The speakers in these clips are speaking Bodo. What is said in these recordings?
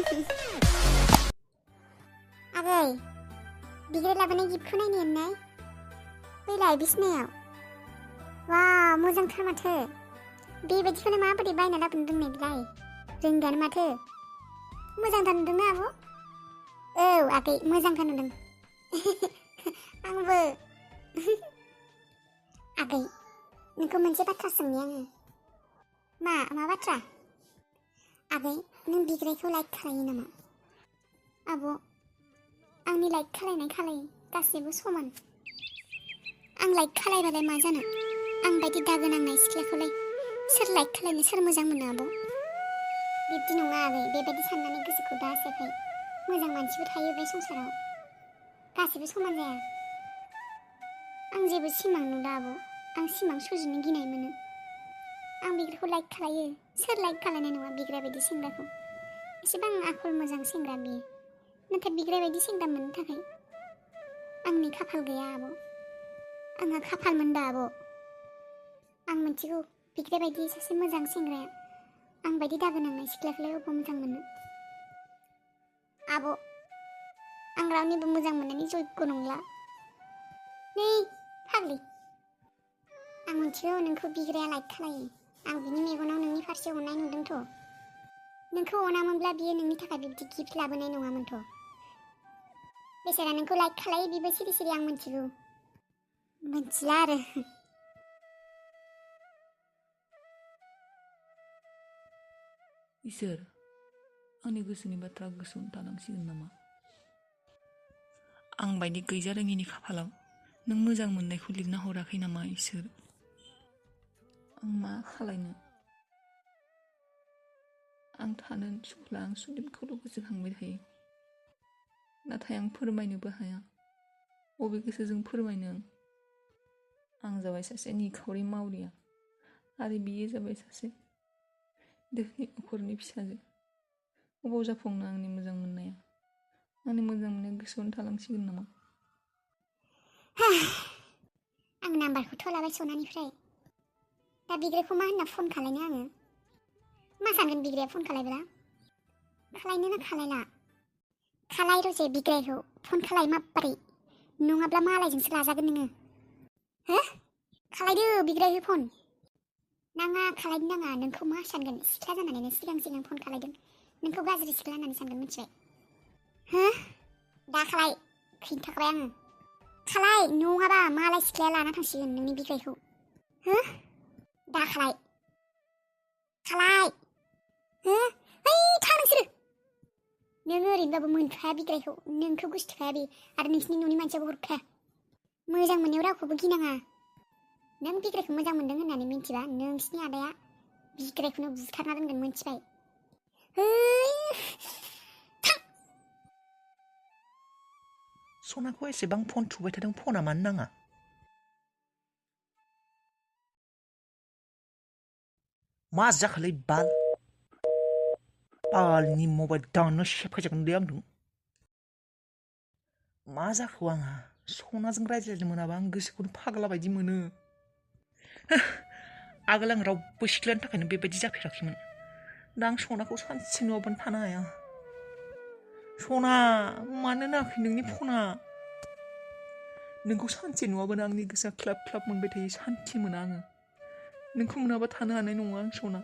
आगै बिग्राय लाबोनाय गिफ्टखौ नायनो होननाय फैलाय बिसिनायाव वा मोजांथार माथो बेबायदिखौनो माबोरै बायना लाबोनो रोंनाय बिलाय रोंगानो माथो मोजांथार नुदोंना आब' औ आगै मोजांथार नुदों आंबो आगै नोंखौ मोनसे बाथ्रा सोंनि आङो मा बाथ्रा आगै नों बिग्रायखौ लाइक खालायो नामा आब' आंनि लाइक खालाय गासैबो समान आं लाइक खालायबालाय मा जानो आं बायदि दागो नांनाय सिख्लाखौलाय सोर लाइक खालायनो सोर मोजां मोनो आब' बिब्दि नङा आगै बेबायदि साननानै गोसोखौ दासेखाय मोजां मानसिबो थायो बे संसाराव गासैबो समान जाया आं जेबो सिमां नुला आब' आं सिमां सुजुनो गिनाय मोनो आं बिग्रायखौ लाइक खालायो सोर लाइक खालायनाय नङा बिग्राय बायदि सेंग्राखौ एसेबां आखल मोजां सेंग्रा बियो नाथाय बिग्राय बायदि सेंग्रा मोननो थाखाय आंनि खाफाल गैया आब' आंहा खाफाल मोनदा आब' आं मिथिगौ बिग्राय बायदि सासे मोजां सेंग्राया आं बायदि दागो नांनाय सिख्लाखौलाय अबाव मोजां मोनो आब' आं रावनिबो मोजां मोननायनि जग्य नंला नै फाग्लि आं मिथिगौ नोंखौ बिग्राया लाइक खालायो आं बिनि मेगनाव नोंनि फारसे अननाय नुदोंथ' नोंखौ अनामोनब्ला बियो नोंनि थाखाय बिब्दि गिफ्ट लाबोनाय नङामोनथ' बेसेरा नोंखौ लाइक खालायो बिबो सिरि सिरि आं मिथिगौ मिथिला आरो इसोर आंनि गोसोनि बाथ्रा गोसोआवनो थानांसिगोन नामा आं बायदि गैजारोङिनि खाफालाव नों मोजां मोननायखौ लिरना हराखै नामा इसोर आं मा खालायनो आं थानो सुखुला आं सुदेमखौल' गोसोखांबाय थायो नाथाय आं फोरमायनोबो हाया बबे गोसोजों फोरमायनो आं जाबाय सासे निखावरि मावरिया आरो बियो जाबाय सासे दोहोनि नखरनि फिसाजो अबाव जाफुंनो आंनि मोजां मोननाया गोसोआवनो थालांसिगोन नामा आं नाम्बारखौ थलाबाय सनानिफ्राय दा बिग्रायखौ मा होनना फन खालायनो आङो मा सानगोन बिग्राया फन खालायब्ला खालायनो ना खालायला खालाय रजे बिग्रायखौ फन खालाय माबोरै नङाब्ला मालायजोंसो लाजागोन नोङो हो खालायदो बिग्रायखौ फन नाङा खालायनो नाङा नोंखौ मा सानगोन सिख्ला जानानैनो सिगां फन खालायदों नोंखौ गाज्रि सिख्ला होननानै सानगोन मिथिबाय हो दा खालाय खिन्थाखाबाय आङो खालाय नङाबा मालाय सिख्लाया लाना थांसिगोन नोंनि बिग्रायखौ हो दा खालाय हो ओइ था नोंसोरो नोङो ओरैनोबाबो मोनखाया बिग्रायखौ नोंखौ गोसोथोखाया बे आरो नोंसिनि न'नि मानसियाबो हरखाया मोजां मोननायाव रावखौबो गिनाङा नों बिग्रायखौ मोजां मोनदों होननानै मिन्थिबा नोंसिनि आदाया बिग्रायखौनो बुथारना दोनगोन मिन्थिबाय सनाखौ एसेबां फन थुबाय थादों फना मानो नाङा मा जाखोलै बालनि मबाइल दानो सेफायजागोनलै आंदों मा जाखो आंहा सनाजों रायज्लायनो मोनाबा आं गोसोखौनो फाग्ला बायदि मोनो आगोल आं रावबो सिख्लानि थाखायनो बेबायदि जाफेराखैमोन दा आं सनाखौ सानसे नुवाबानो थानो हाया सना मानो नाङाखै नोंनि फना नोंखौ सानसे नुवाबानो आंनि गोसोआ ख्लाब ख्लाब मोनबाय थायो सान्थि मोना आङो नोंखौ मोनाबा थानो हानाय नङा आं सना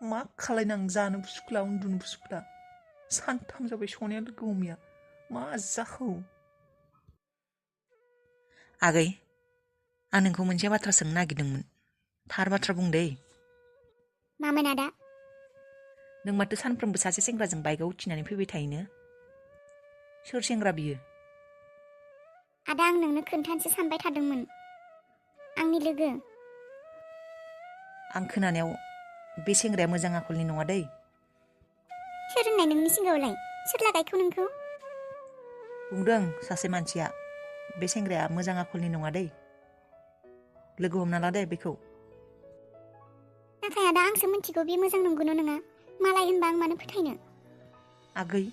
मा खालायनो आं जानोबो सुखुला उन्दुनोबो सुखुला सानथाम जाबाय सनाया लोगो हमैया मा जाखो आगै आं नोंखौ मोनसे बाथ्रा सोंनो नागिरदोंमोन थार बाथ्रा बुं दे मामोन आदा नों माथो सानफ्रोमबो सासे सेंग्राजों बाइकआव उथिनानै फैबाय थायोनो सोर सेंग्रा बियो आदा आं नोंनो खोन्थानोसो सानबाय थादोंमोन आंनि लोगो आं खोनानायाव बे सेंग्राया मोजां आखलनि नङा दै सोर होननाय नोंनि सिगाङावलाय सोर लागायखौ नोंखौ बुंदों सासे मानसिया बे सेंग्राया मोजां आखलनि नङा दै लोगो हमना ला दे बेखौ नाथाय आदा आंसो मिथिगौ बे मोजां नंगौना नङा मालाय होनबा आं मानो फोथायनो आगै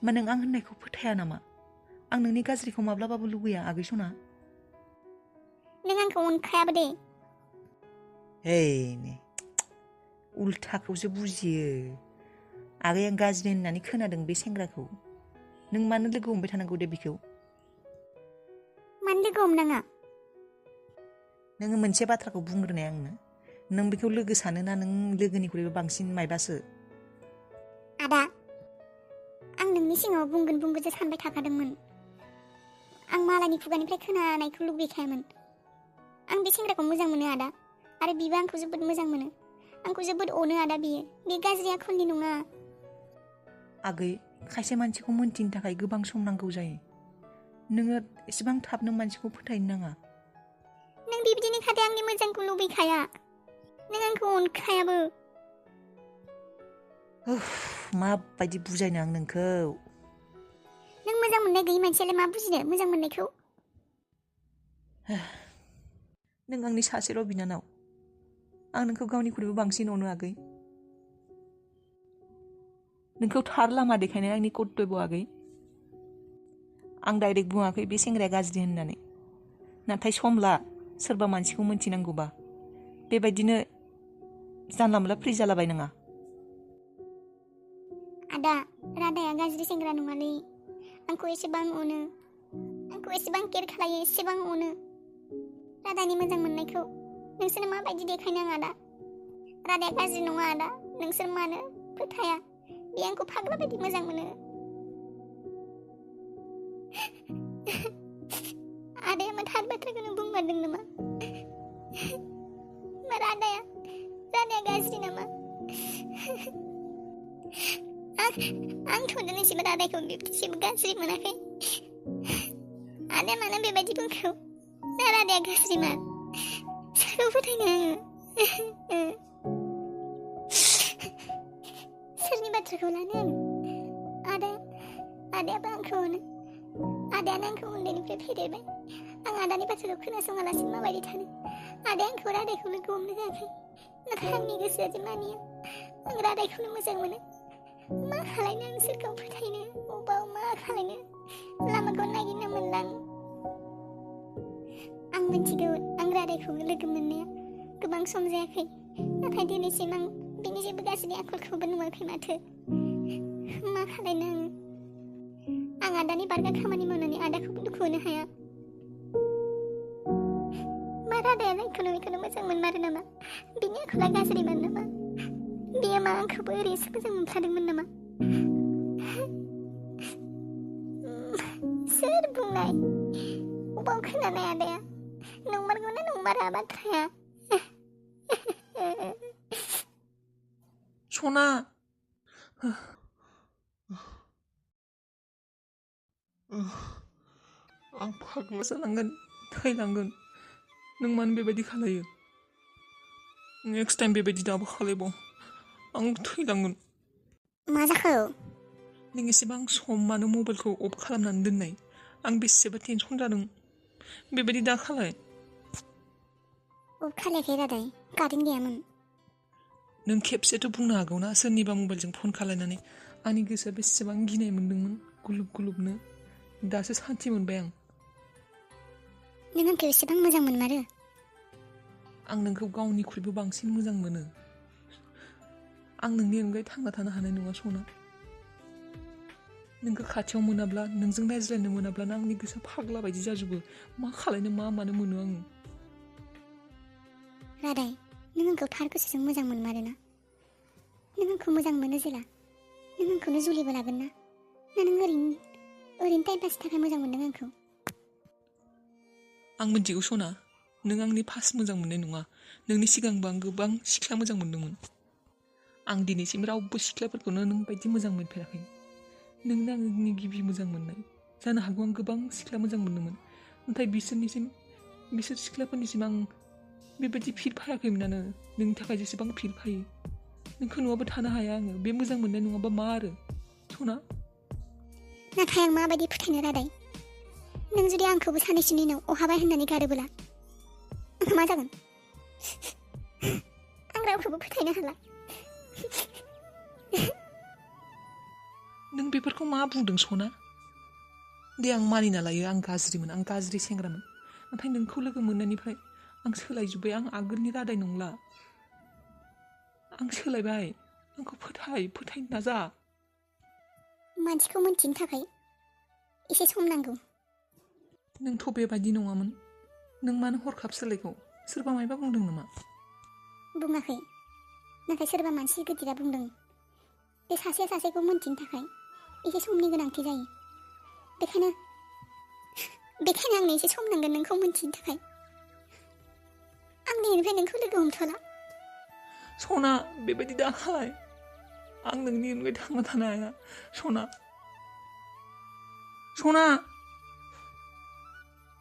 मा नों आं होननायखौ फोथाया नामा आं नोंनि गाज्रिखौ माब्लाबाबो लुबैया आगै सना नों आंखौ अनखायाबो दे हे ने उल्थाखौसो बुजियो आगै आं गाज्रि होननानै खोनादों बे सेंग्राखौ। नों मानो लोगो हमबाय थानांगौ दे बेखौ? मानो लोगो हमनाङा? नोङो मोनसे बाथ्राखौ बुंग्रोनाय आंनो। नों बेखौ लोगो सानोना नों लोगोनिख्रुइबो बांसिन मायबासो? आदा, आं नोंनि सिगाङाव बुंगोनसो सानबाय थाखादोंमोन। आं मालायनि खुगानिफ्राय खोनानायखौ लुबैखायामोन। आं बे सेंग्राखौ मोजां मोनो आदा, आरो बिबो आंखौ जोबोद मोजां मोनो। आंखौ जोबोद अनो आदा बियो। बे गाज्रि आखलनि नङा। आगै, खायसे मानसिखौ मोनथिनो थाखाय गोबां सम नांगौ जायो। नोङो एसेबां थाबनो मानसिखौ फोथायनो नाङा। नों बिबदिनो खादे आंनि मोजांखौ लुबैखाया। नों आंखौ अनखायाबो। माबायदि बुजायनो आं नोंखौ? नों मोजां मोननाय गैयि मानसियालाय मा बुजिनो मोजां मोननायखौ? नों आंनि सासेल' बिनानाव। आं नोंखौ गावनिख्रुइबो बांसिन अनो आगै। नोंखौ थार लामा देखायनाया आंनि कर्तब्य आगै। आं डाइरेक्ट बुङाखै बे सेंग्राया गाज्रि होननानै। नाथाय सम ला सोरबा मानसिखौ मोनथिनांगौबा। बेबायदिनो जानला मोनला फ्रि जालाबायनाङा। आदा, रादाया गाज्रि सेंग्रा नङालै। आंखौ एसेबां अनो। आंखौ एसेबां केयार खालायो, एसेबां अनो। रादानि मोजां मोननायखौ नोंसोर माबायदि देखायनाङा आदा? रादाया गाज्रि नङा आदा। नोंसोर मानो फोथाया? बे आंखौ फाग्ला बायदि मोजां मोनो। आदाया मा थार बाथ्राखौनो बुंमारदों नामा? मा रादाया गाज्रि नामा? आंथ' दिनैसिम रादायखौ बिब्दिसिम गाज्रि मोनाखै। आदाया मानो बेबायदि बुंखो? ना रादाया गाज्रिमा? सोरखौ फोथायनो आङो? सोरनि बाथ्राखौ लानो आं? आदायाबो आंखौ अनो। आदायानो आंखौ उन्दैनिफ्राय फेदेरबाय। आं आदानि बाथ्राखौ खोनासङालासिनो माबायदि थानो? आदाया आंखौ रादायखौ लोगो हमनो होआखै। नाथाय आंनि गोसोआ जे मानिया। आं रादायखौनो मोजां मोनो। मा खालायनो आं सोरखौ फोथायनो? अबाव मा खालायनो? लामाखौ नागिरना मोनला आं मिथिगौ आं रादायखौ लोगो मोननाया गोबां सम जायाखै। नाथाय दिनैसिम आं बिनि जेबो गाज्रि आखलखौबो नुवाखै माथो। मा खालायनो आङो? आं आदानि बारगा खामानि मावनानै आदाखौबो दुखु होनो हाया। मा रादाया बेखौनो मोजां मोनमारो नामा? बिनि आखला गाज्रिमोन नामा? बियो मा आंखौबो ओरैनोसो मोजां मोनखादोंमोन नामा? सोर बुंनाय? अबाव खोनानाय आदाया? नंमारगौना नंमारा बाथ्राया? सना! आं फाग्ला जालांगोन, थैलांगोन। नों मानो बेबायदि खालायो? नेक्स्ट टाइम बेबायदि दाबो खालायबाव। आं थैलांगोन। मा जाखो? नों एसेबां सम मानो मबाइलखौ अफ खालामनानै दोननाय? आं बेसेबा टेनसन जादों। बेबायदि दा खालाय। अफ खालायाखै रादाय, कारेन्ट गैयामोन। नों खेबसेथ' बुंनो हागौना सोरनिबा मबाइलजों फन खालायनानै आंनि गोसोआ बेसेबां गिनाय मोनदोंमोन गुलुब गुलुबनो। दासो सान्थि मोनबाय आं। नों आंखौ एसेबां मोजां मोनमारो? आं नोंखौ गावनिख्रुइबो बांसिन मोजां मोनो। आं नोंनि अनगायै थांना थानो हानाय नङा सना। नोंखौ खाथियाव मोनाब्ला, नोंजों रायज्लायनो मोनाब्लानो आंनि गोसोआ फाग्ला बायदि जाजोबो। मा खालायनो मा मानो मोनो आङो। रादाय, नों आंखौ थार गोसोजों मोजां मोनमारोना? नों आंखौ मोजां मोनो जेला नों आंखौनो जुलिबो लागोन ना? ना नों ओरैनो टाइम पासनि थाखाय मोजां मोनदों आंखौ? आं मिथिगौ सना, नों आंनि फार्स्ट मोजां मोननाय नङा। नोंनि सिगांबो आं गोबां सिख्ला मोजां मोनदोंमोन। आं दिनैसिम रावबो सिख्लाफोरखौनो नों बायदि मोजां मोनफेराखै। नोंनो आंनि गिबि मोजां मोननाय। जानो हागौ आं गोबां सिख्ला मोजां मोनदोंमोन। नाथाय बिसोर सिख्लाफोरनिसिम आं बेबायदि फिल फायाखैमोनानो नोंनि थाखाय जेसेबां फिल फायो। नोंखौ नङाबा थानो हाया आङो। बे मोजां मोननाय नङाबा मा आरो सना? नाथाय आं माबायदि फोथायनो रादाय? नों जुदि आंखौबो साननैसोनि उनाव अहाबाय होननानै गारोबोला मा जागोन? आं रावखौबो फोथायनो हाला। नों बेफोरखौ मा बुंदों सना? दे आं मानिना लायो आं गाज्रिमोन, आं गाज्रि सेंग्रामोन। नाथाय नोंखौ लोगो मोननायनिफ्राय आं सोलायजोब्बाय। आं आगोलनि रादाय नंला। आं सोलायबाय। आंखौ फोथायनो नाजा। मानसिखौ मोनथिनो थाखाय एसे सम नांगौ। नोंथ' बेबायदि नङामोन। नों मानो हरखाब सोलायखौ? सोरबा मायबा बुंदों नामा? बुङाखै, नाथाय सोरबा मानसि गिदिरा बुंदों बे सासेया सासेखौ मोनथिनो थाखाय एसे समनि गोनांथि जायो। बेखायनो आंनो एसे सम नांगोन नोंखौ मोनथिनो थाखाय। आं दिनैनिफ्राय नोंखौ लोगो हमथ'ला। सना, बेबायदि दाखालाय। आं नोंनि अनगायै थांना थानो हाया। सना।